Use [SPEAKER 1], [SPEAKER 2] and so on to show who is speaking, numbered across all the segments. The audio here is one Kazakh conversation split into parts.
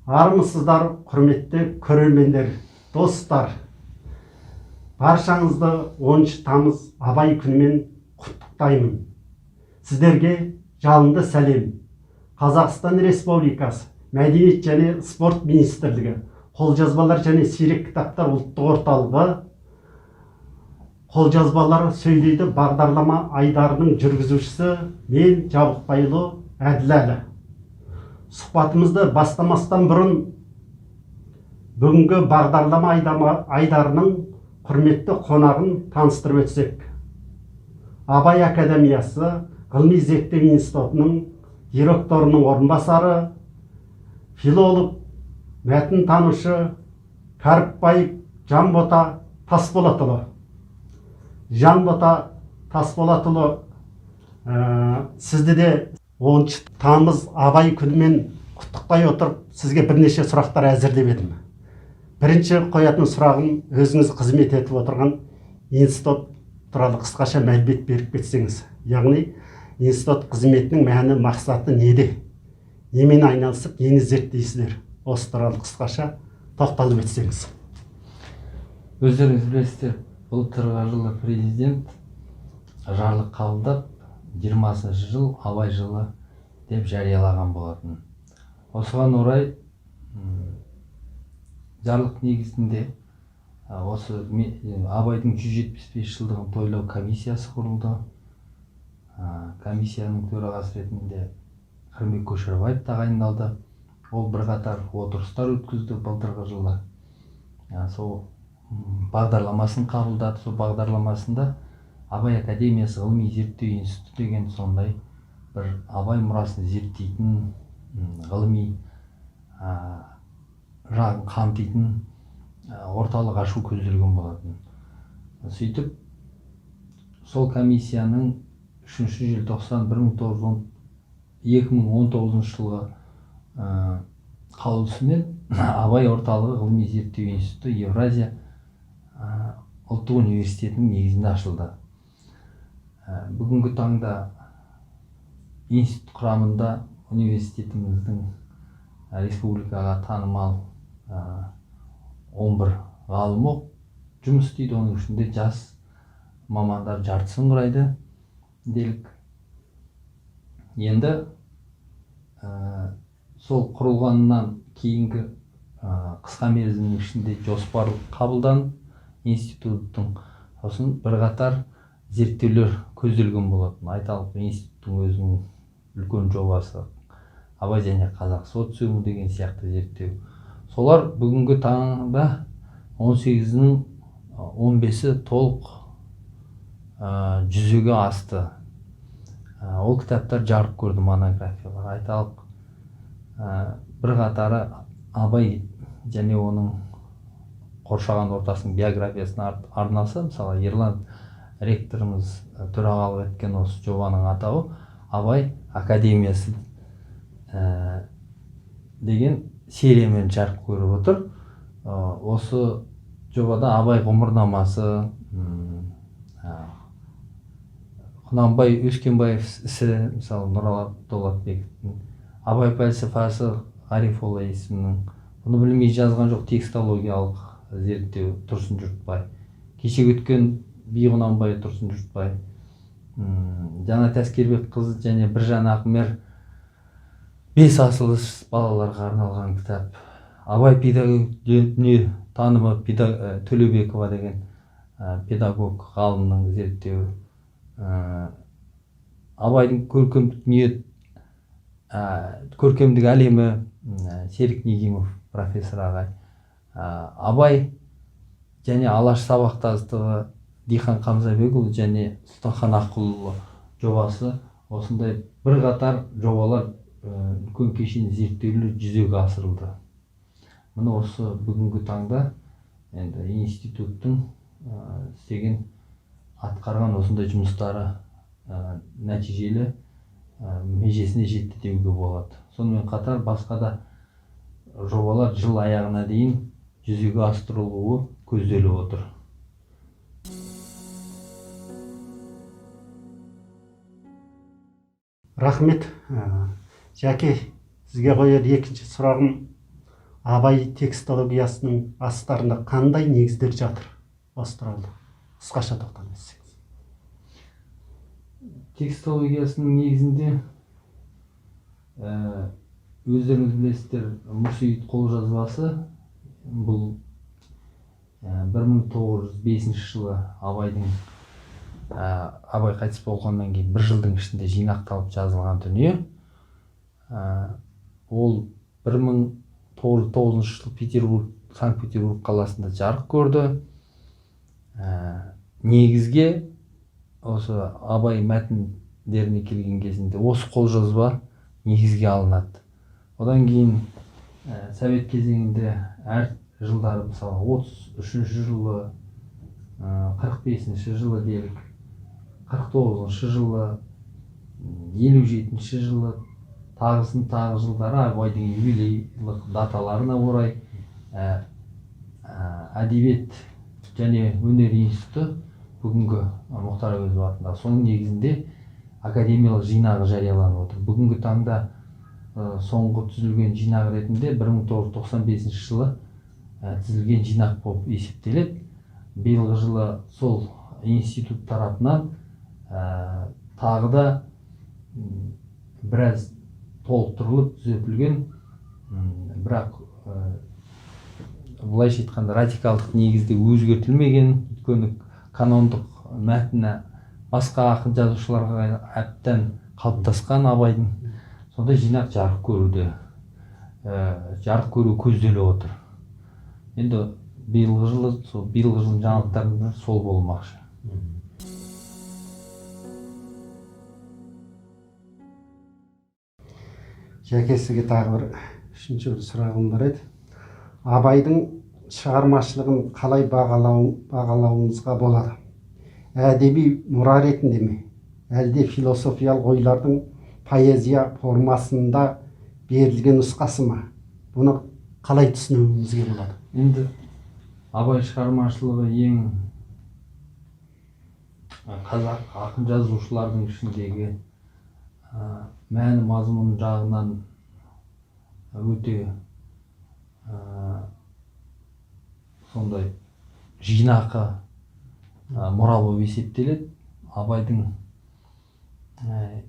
[SPEAKER 1] Армысыздар, құрметті көрермендер, достар. Баршаңызды 10 тамыз Абай күнімен құттықтаймын. Сіздерге жалынды сәлем. Қазақстан Республикасы Мәдениет және спорт министрлігі, Қолжазбалар және сирек кітаптар ұлттық орталығы «Қолжазбалар сөйлейді» бағдарлама айдарының жүргізушісі мен, Жабықбайұлы Әділәлі. Сұхбатымызды бастамастан бұрын бүгінгі бағдарлама айдарының құрметті қонағын таныстырып өтсек. Абай академиясы ғылыми зерттеу институтының директорының орынбасары, филолог, мәтін танушы Кәріпбаев Жанбота Тасболатұлы. Жанбота Тасболатұлы, сізді де 10 тамыз Абай күнімен құттықтай отырып, сізге бірнеше сұрақтар әзірлеп едім. Бірінші қоятын сұрағым: өзіңіз қызмет етіп отырған институт туралы қысқаша мәлімет беріп кетсеңіз, яғни институт қызметінің мәні, мақсаты неде, немен айналысып, нені зерттейсіздер, осы туралы қысқаша тоқталып өтсеңіз.
[SPEAKER 2] Өздеріңіз білесіздер, былтырғы жылы президент жарлық қабылдап, 20-шы жыл Абай жылы деп жариялаған болатын. Осыған орай жарлық негізінде осы Абайдың 175 жылдығын тойлау комиссиясы құрылды. Комиссияның төрағасы ретінде Қырымбек Көшербаев тағайындалды. Ол бірқатар отырыстар өткізді былтырғы жылы. Сол бағдарламасын қабылдады. Сол бағдарламасында Абай академиясы ғылыми зерттеу институты деген сондай бір Абай мұрасын зерттейтін, ғылыми жағын қамтитын орталық ашу көзделген болатын. Сөйтіп, сол комиссияның 3 желтоқсан бір мың тоғыз жүз он, екі мың он тоғызыншы жылғы қаулысымен Абай орталығы ғылыми зерттеу институты Евразия ұлттық университетінің негізінде ашылды. Бүгінгі таңда институт құрамында университетіміздің, республикаға танымал 11 ғалымы жұмыс істейді, оның ішінде жас мамандар жартысын құрайды делік. Енді сол құрылғаннан кейінгі қысқа мерзімнің ішінде жоспар қабылданып, институттың сосын бірқатар зерттеулер көзделген болатын. Айталық, институттың өзінің үлкен жобасы «Абай және қазақ социумы» деген сияқты зерттеу. Солар бүгінгі таңда 18-нің 15-і толық жүзеге асты. Ол кітаптар жарық көрді, монографиялар. Айталық, бірқатары Абай және оның қоршаған ортасының биографиясына арналса, мысалы, Ерлан ректорымыз төрағалық еткен осы жобаның атауы «Абай академиясы» деген сериямен жарық көріп отыр. Осы жобада Абай ғұмырнамасы, Құнанбай Өскенбаев ісі, мысалы, Нұралы Дулатбековтің Абай пәлсапасы, Ғарифолла Есімнің «Бұны білмей жазған жоқ» текстологиялық зерттеу, Тұрсын Жұртбай, кешегі өткен би Құнанбай, Тұрсын Жұртбай, Жанат Әскербекқызы және Біржан Ақмер «Бес асыл іс» балаларға арналған кітап, Абай педагог дүние танымы, Төлеубекова деген педагог ғалымның зерттеуі, Абайдың көркемдік дүние, көркемдік әлемі, Серік Негимов профессор ағай, Абай және Алаш сабақтастығы, Дихан Қамзабекұлы және Сұлтанхан Аққұлұлы жобасы, осындай бірқатар жобалар, үлкен кешенді зерттеулер жүзеге асырылды. Міне, осы бүгінгі таңда енді институттың істеген, атқарған осындай жұмыстары нәтижелі, межесіне жетті деуге болады. Сонымен қатар басқа да жобалар жыл аяғына дейін жүзеге асырылуы көзделіп отыр.
[SPEAKER 1] Рахмет. Жәке, сізге қояр екінші сұрағым Абай текстологиясының астарында қандай негіздер жатыр? Осы туралы қысқаша тоқталып өтсеңіз.
[SPEAKER 2] Текстологиясының негізінде өздеріңіз білесіздер, Мүрсейіт қолжазбасы бұл 1905 жылы Абайдың Абай қайтыс болғаннан кейін бір жылдың ішінде жинақталып жазылған дүние. Ол 1909 жылы Петербург, Санкт-Петербург қаласында жарық көрді. Негізге осы Абай мәтіндеріне келген кезінде осы қолжазба негізге алынады. Одан кейін совет кезеңінде әр жылдары, мысалы 33 жылы, 45 жылы делік, 49 жылы, 57 жылы, тағысын тағы жылдары Абайдың юбилейлік даталарына орай әдебиет және өнер институты, бүгінгі Мұхтар Әуезов атындағы, соның негізінде академиялық жинағы жарияланып отыр. Бүгінгі таңда соңғы түзілген жинақ ретінде 1995 жылы тізілген жинақ болып есептеледі. Биылғы жылы сол институт тарапынан тағы да біраз толықтырылып түзетілген, бірақ былайша айтқанда радикалдық негізде өзгертілмеген, өйткені канондық мәтіні басқа ақын жазушыларға әбден қалыптасқан Абайдың сондай жинақ жарық көруде, жарық көру көзделіп отыр. Енді биылғы жылы сол, биылғы жылдың жаңалықтарының бірі сол болмақшы.
[SPEAKER 1] Жәке, сізге тағы бір үшінші бір сұрағым бар еді. Абайдың шығармашылығын қалай бағалауымызға болады? Әдеби мұра ретінде ме, әлде философиялық ойлардың поэзия формасында берілген нұсқасы ма? Бұны қалай түсінуімізге болады?
[SPEAKER 2] Енді Абай шығармашылығы ең қазақ ақын жазушылардың ішіндегі мәні мазмұн жағынан өте сондай жинақы мұра болып есептеледі. Абайдың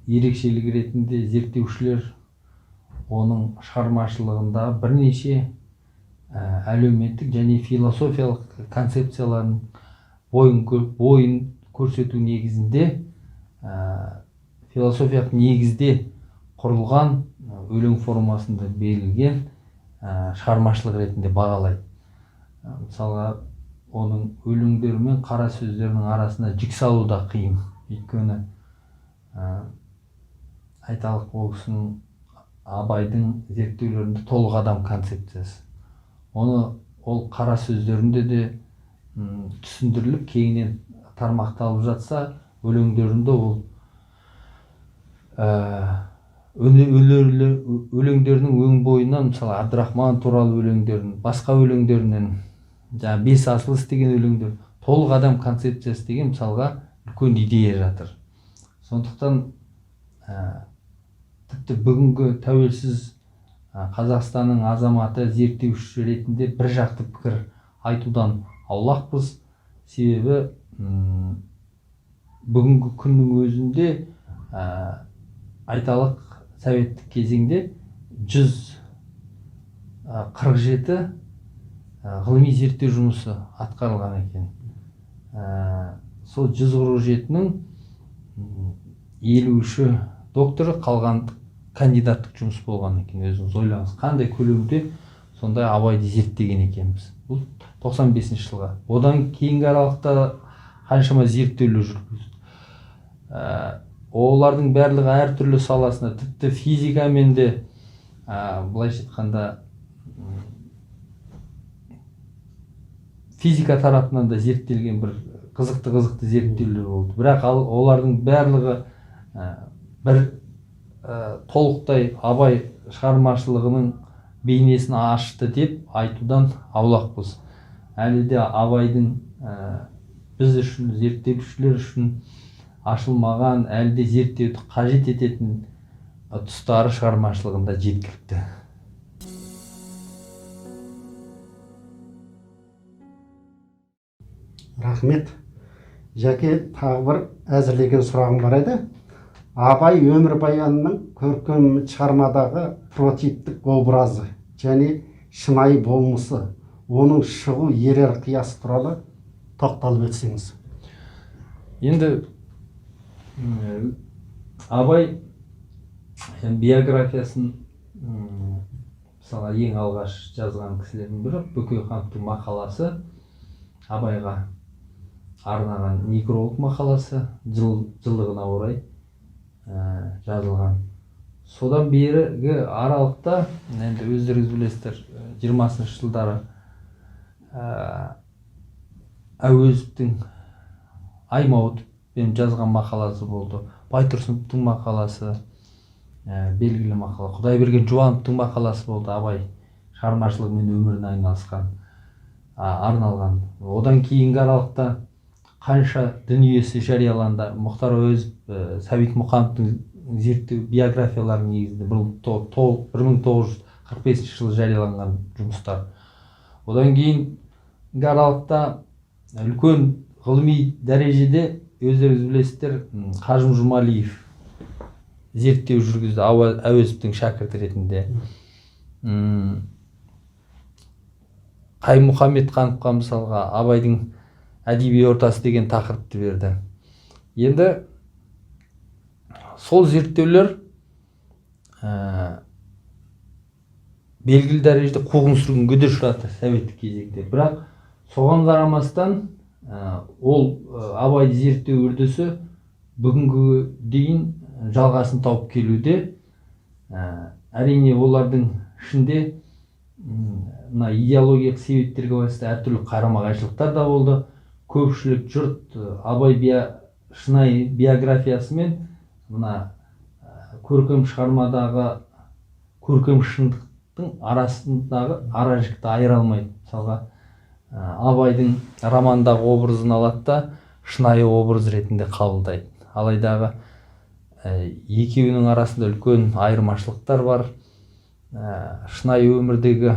[SPEAKER 2] ерекшелігі ретінде зерттеушілер оның шығармашылығында бірнеше әлеуметтік және философиялық концепцияларын бойын көрсету негізінде, философиялық негізде құрылған өлең формасында берілген шығармашылық ретінде бағалайды. Мысалға, оның өлеңдері мен қара сөздерінің арасына жік салу да қиын. Өйткені айталық, ол кісінің, Абайдың зерттеулерінде толық адам концепциясы. Оны ол қара сөздерінде де түсіндіріліп, кеңінен тармақталып жатса, өлеңдерінде ол өлеңдерінің өң бойынан, мысалы Әбдірахман туралы өлеңдерін, басқа өлеңдерінен, жаңа Бес асыл іс деген өлеңдер, толық адам концепциясы деген мысалға үлкен идея жатыр. Сондықтан тіпті бүгінгі тәуелсіз Қазақстанның азаматы, зерттеуші ретінде бір жақты пікір айтудан аулақпыз. Себебі бүгінгі күннің өзінде, айталық, советтік кезеңде 147 ғылыми зерттеу жұмысы атқарылған екен. Сол 147-нің 53-і докторы, қалған кандидаттық жұмыс болған екен. Өзіңіз ойлаңыз, қандай көлемде сондай Абайды зерттеген екенбіз. Бұл 95 жылға. Одан кейінгі аралықта қаншама зерттеулер жүргізді. Олардың барлығы әртүрлі саласына, тіпті физикамен де, былайша айтқанда, физика тарапынан да зерттелген бір қызықты зерттеулер болды. Бірақ олардың барлығы бір толықтай Абай шығармашылығының бейнесін ашты деп айтудан аулақпыз. Әлі де Абайдың біз үшін, зерттеушілер үшін ашылмаған, әлі де зерттеуді қажет ететін тұстары шығармашылығында жеткілікті.
[SPEAKER 1] Рахмет, Жәке. Тағы бір әзірлеген сұрағым бар еді. Абай өмірбаянының көркем шығармадағы прототиптік образы және шынайы болмысы, оның шығу иерархиясы туралы тоқталып өтсеңіз.
[SPEAKER 2] Енді Абай биографиясын, мысалға, ең алғаш жазған кісілердің бірі Бөкейхановтың мақаласы, Абайға арнаған некролог мақаласы, жылдығына орай жазылған. Содан бергі аралықта енді өздеріңіз білесіздер, 20-жылдары Әуезовтің, Аймауытовпен жазған мақаласы болды, Байтұрсыновтың мақаласы, белгілі мақала, Құдайберген Жұбановтың мақаласы болды, Абай шығармашылығы мен өміріне айналысқан, арналған. Одан кейінгі аралықта қанша дүниесі жарияланды. Мұхтар Әуезов, Сәбит Мұқановтың зерттеу биографияларының негізінде 1945 жылы жарияланған жұмыстар. Одан кейінгі аралықта үлкен ғылыми дәрежеде, өздеріңіз білесіздер, Қажым Жұмалиев зерттеу жүргізді Әуезовтің шәкірті ретінде. Қайым Мұхаммедхановқа, мысалға, Абайдың әдеби ортасы деген тақырыпты берді. Енді сол зерттеулер белгілі дәрежеде қуғын сүргінге де ұшырады советтік кезеңде. Бірақ соған қарамастан, ол Абайды зерттеу үрдісі бүгінгі дейін жалғасын тауып келуде. Әрине, олардың ішінде мына идеологиялық себептерге байланысты әртүрлі қарама қайшылықтар да болды. Көпшілік жұрт Абай шынайы биографиясы мен мына көркем шығармадағы көркем шындықтың арасындағы ара жікті айыра алмайды. Мысалға, Абайдың романдағы образын алады да, шынайы образ ретінде қабылдайды. Алайдағы екеуінің арасында үлкен айырмашылықтар бар. Шынайы өмірдегі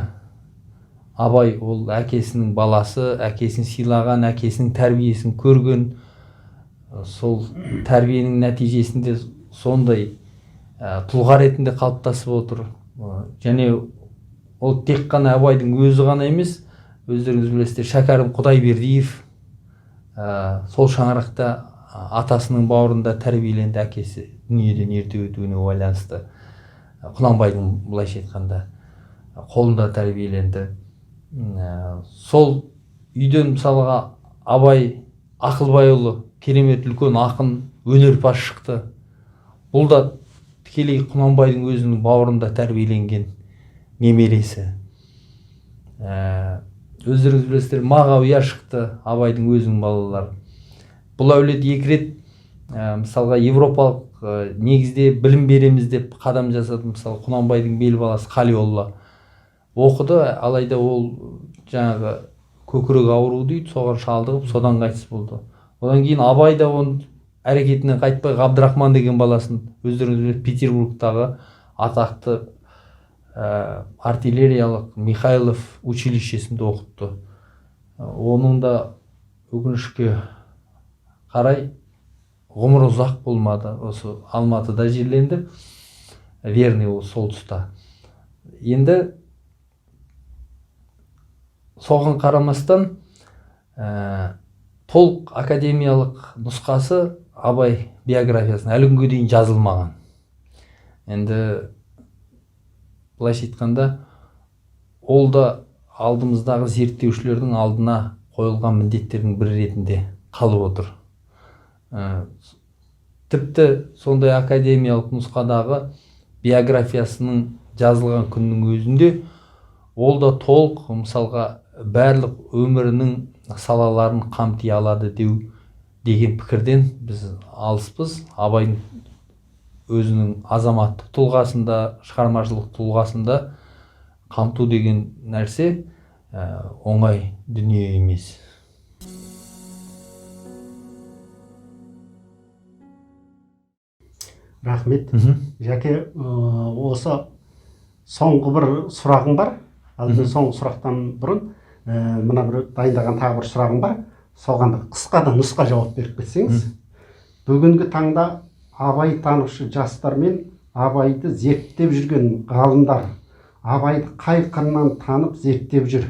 [SPEAKER 2] Абай ол әкесінің баласы, әкесін сыйлаған, әкесінің тәрбиесін көрген, сол тәрбиенің нәтижесінде сондай тұлға ретінде қалыптасып отыр. Және ол тек қана Абайдың өзі ғана емес, өздеріңіз білесіздер, Шәкәрім Құдайбердиев сол шаңырақта, атасының бауырында тәрбиеленді, әкесі дүниеден ерте өтуіне байланысты. Құнанбайдың, былайша айтқанда, қолында тәрбиеленді. Сол үйден, мысалға, Абай Ақылбайұлы керемет үлкен ақын, өнерпаз шықты. Бұл да тікелей Құнанбайдың өзінің бауырында тәрбиеленген немересі. Өздеріңіз білесіздер, Мағауия шықты, Абайдың өзінің балалары. Бұл әулет екі рет, мысалға, европалық негізде білім береміз деп қадам жасады. Мысалы, Құнанбайдың бел баласы Қалиолла оқыды, алайда ол жаңағы көкірек ауруы дейді, соған шалдығып, содан қайтыс болды. Одан кейін Абай да оның әрекетінен қайтпай, Ғабдрахман деген баласын, өздеріңіз білесіз, Петербургтағы атақты артиллериялық Михайлов училищесінде оқытты. Оның да, өкінішке қарай, ғұмыры ұзақ болмады, осы Алматыда жерленді, Верный, ол сол тұста. Енді соған қарамастан, толық академиялық нұсқасы Абай биографиясының әлі күнге дейін жазылмаған. Енді былайша айтқанда, ол да алдымыздағы зерттеушілердің алдына қойылған міндеттердің бірі ретінде қалып отыр. Тіпті сондай академиялық нұсқадағы биографиясының жазылған күннің өзінде ол да толық, мысалға, барлық өмірінің салаларын қамти алады деу деген пікірден біз алыспыз. Абайдың өзінің азаматтық тұлғасында, шығармашылық тұлғасында қамту деген нәрсе оңай дүние емес.
[SPEAKER 1] Рахмет, Жәке. Осы соңғы бір сұрағым бар. Ал соңғы сұрақтан бұрын мына бір дайындаған тағы бір сұрағым бар. Соған бір қысқа да нұсқа жауап беріп кетсеңіз. Бүгінгі таңда Абай танушы жастар мен Абайды зерттеп жүрген ғалымдар Абайды қай қырынан танып зерттеп жүр?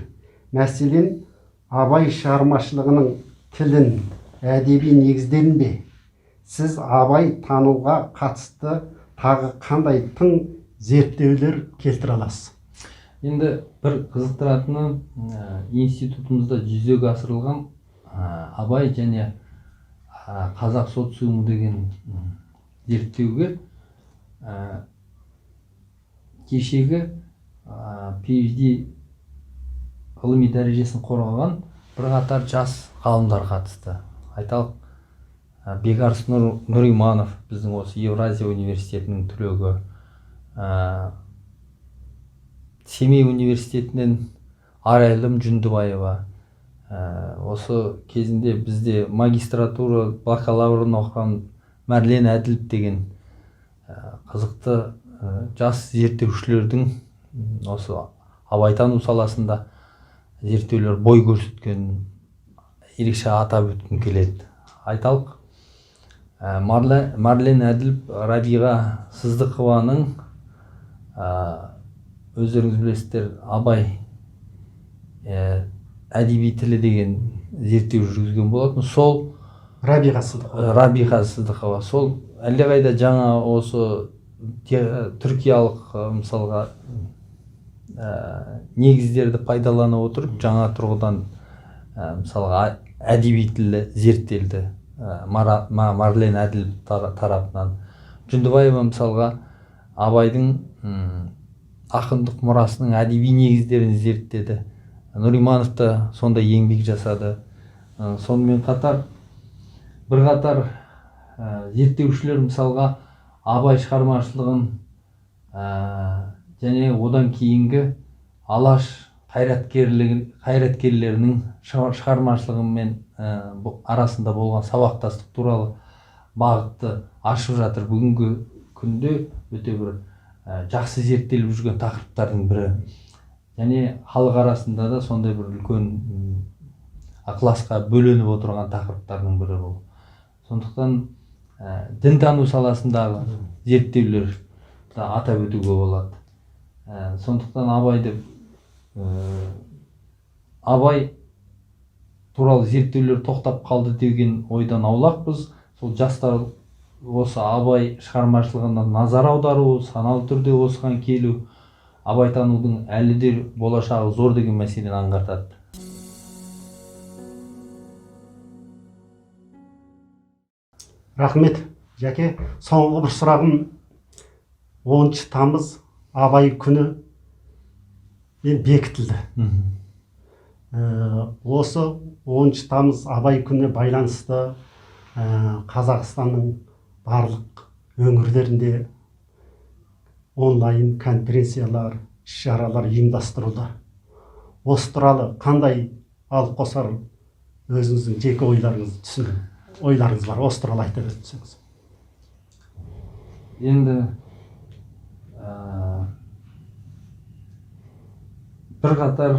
[SPEAKER 1] Мәселен, Абай шығармашылығының тілін, әдеби негіздерін бе? Сіз Абай тануға қатысты тағы қандай тың зерттеулер келтіре аласыз?
[SPEAKER 2] Енді бір қызықтыратыны, институтымызда жүзеге асырылған Абай және қазақ социумы деген зерттеуге кешегі PhD ғылыми дәрежесін қорғаған бірқатар жас ғалымдар қатысты. Айталық, Бекарыс Нұриманов, біздің осы Евразия университетінің түлегі, Семей университетінен Арайлым Жүндібаева, осы кезінде бізде магистратура, бакалаврын оқыған Мәрлен Әділов деген қызықты жас зерттеушілердің осы абайтану саласында зерттеулер бой көрсеткенін ерекше атап өткім келеді. Айталық, Марлен Әділов Рабиға Сыздықованың, өздеріңіз білесіздер, Абай әдеби тілі деген зерттеу жүргізген болатын. Сол
[SPEAKER 1] Рабиға Сыздықова.
[SPEAKER 2] Рабиға Сыздықова сол әлдеқайда жаңа осы түркиялық, мысалға, негіздерді пайдалана отырып, жаңа тұрғыдан, мысалға, әдеби тілі зерттелді Марлен Әділ тарапынан. Жүндібаева, мысалға, Абайдың ақындық мұрасының әдеби негіздерін зерттеді. Нұриманов та сондай еңбек жасады. Сонымен қатар бірқатар зерттеушілер, мысалға, Абай шығармашылығын және одан кейінгі Алаш қайраткерлерінің шығармашылығымен арасында болған сабақтастық туралы бағытты ашып жатыр. Бүгінгі күнде өте бір жақсы зерттеліп жүрген тақырыптардың бірі. Және халық арасында да сондай бір үлкен ықыласқа бөленіп отырған тақырыптардың бірі бұл. Сондықтан дінтану саласындағы зерттеулер атап өтуге болады. Сондықтан Абай туралы зерттеулер тоқтап қалды деген ойдан аулақпыз. Сол жастар осы Абай шығармашылығына назар аудару, саналы түрде осыған келу, абайтанудың әлі де болашағы зор деген мәселені аңғартады.
[SPEAKER 1] Рахмет, Жәке. Соңғы бір сұрағым: 10 тамыз Абай күні мен бекітілді. Осы 10 тамыз Абай күніне байланысты Қазақстанның барлық өңірлерінде онлайн конференциялар, іс-шаралар ұйымдастырылды. Осы туралы қандай алып қосар өзіңіздің жеке ойларыңыз, түсінігім, ойларыңыз бар? Осы туралы айта өтсеңіз.
[SPEAKER 2] Енді бірқатар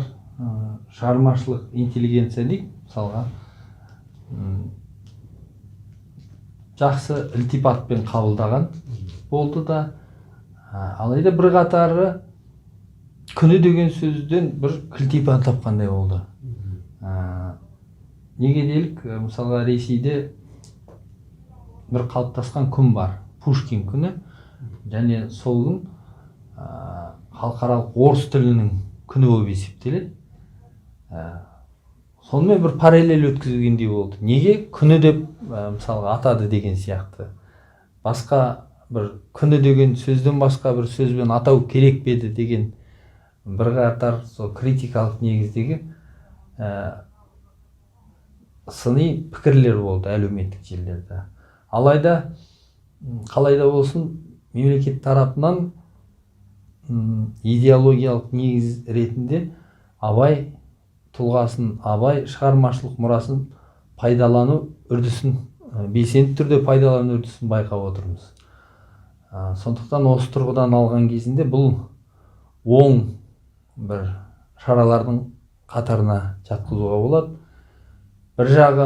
[SPEAKER 2] шығармашылық интеллигенция дейік, мысалға, жақсы ілтипатпен қабылдаған болды да, алайда бірқатары күні деген сөзден бір кілтипан тапқандай болды. Неге делік, мысалға, Ресейде бір қалыптасқан күн бар, Пушкин күні, және сол күн халықаралық орыс тілінің күні болып есептеледі. Сонымен бір параллель өткізгендей болды. Неге күні деп, мысалға, атады деген сияқты. Басқа бір күні деген сөзден басқа бір сөзбен атау керек пе еді деген бірқатар сол критикалық негіздегі сыни пікірлер болды әлеуметтік желілерде. Алайда қалай да болсын, мемлекет тарапынан идеологиялық негіз ретінде Абай тұлғасын, Абай шығармашылық мұрасын пайдалану үрдісін, белсенді түрде пайдалану үрдісін байқап отырмыз. Сондықтан осы тұрғыдан алған кезінде бұл оң бір шаралардың қатарына жатқызуға болады. Бір жағы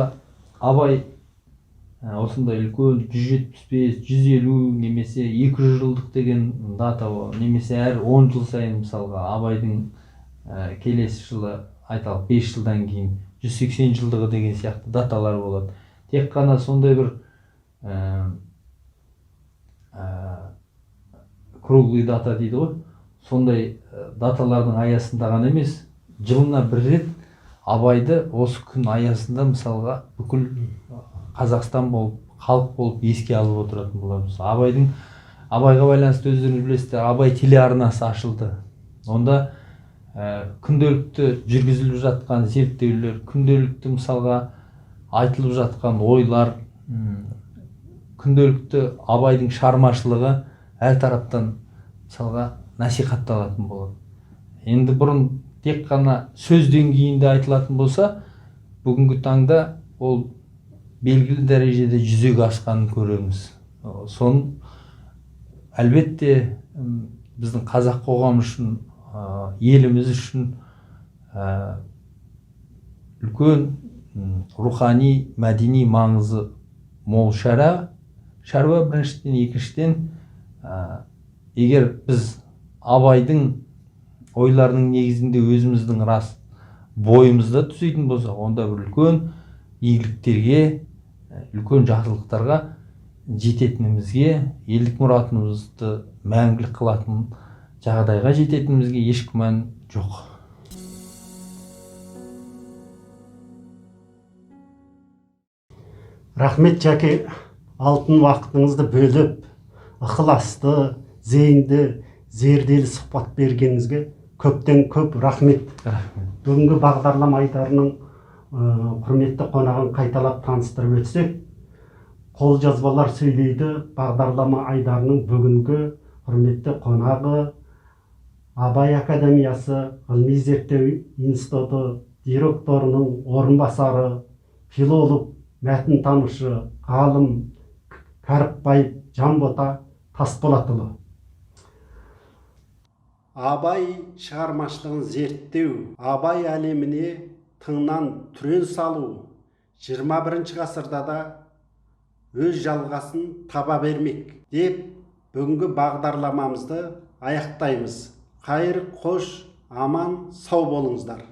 [SPEAKER 2] Абай осындай үлкен 175, 150 немесе 200 жылдық деген дата, немесе әр 10 жыл сайын, мысалға, Абайдың келесі жылы, айталық, 5 жылдан кейін 180 жылдығы деген сияқты даталар болады. Тек қана сондай бір круглый дата дейді ғой, сондай даталардың аясында ғана емес, жылына бір рет Абайды осы күн аясында, мысалға, бүкіл Қазақстан болып, халық болып еске алып отыратын боламыз. Абайға байланысты, өздеріңіз білесіздер, Абай телеарнасы ашылды. Онда күнделікті жүргізіліп жатқан зерттеулер, күнделікті, мысалға, айтылып жатқан ойлар, күнделікті Абайдың шығармашылығы әр тараптан, мысалға, насихатталатын болады. Енді бұрын тек қана сөз деңгейінде айтылатын болса, бүгінгі таңда ол белгілі дәрежеде жүзеге асқанын көреміз. Соның әлбетте біздің қазақ қоғамы үшін, еліміз үшін үлкен рухани, мәдени маңызы мол шаруа біріншіден. Екіншіден, егер біз Абайдың ойларының негізінде өзіміздің рас бойымызды түзейтін болсақ, онда бір үлкен игіліктерге, үлкен жақсылықтарға жететінімізге, елдік мұратымызды мәңгілік қылатын жағдайға жететінімізге еш күмән жоқ.
[SPEAKER 1] Рахмет, Жәке, алтын уақытыңызды бөліп, ықыласты, зейінді, зерделі сұхбат бергеніңізге көптен көп рахмет.
[SPEAKER 2] Рахмет.
[SPEAKER 1] Бүгінгі бағдарлама айдарының құрметті қонағын қайталап таныстырып өтсек, қолжазбалар сөйлейді бағдарлама айдарының бүгінгі құрметті қонағы Абай академиясы ғылыми зерттеу институты директорының орынбасары, филолог, мәтінтанушы ғалым Кәріпбаев Жанбота Тасболатұлы. Абай шығармашылығын зерттеу, Абай әлеміне тыңнан түрен салу 21 ғасырда да өз жалғасын таба бермек деп бүгінгі бағдарламамызды аяқтаймыз. Қайыр, қош, аман, сау болыңыздар.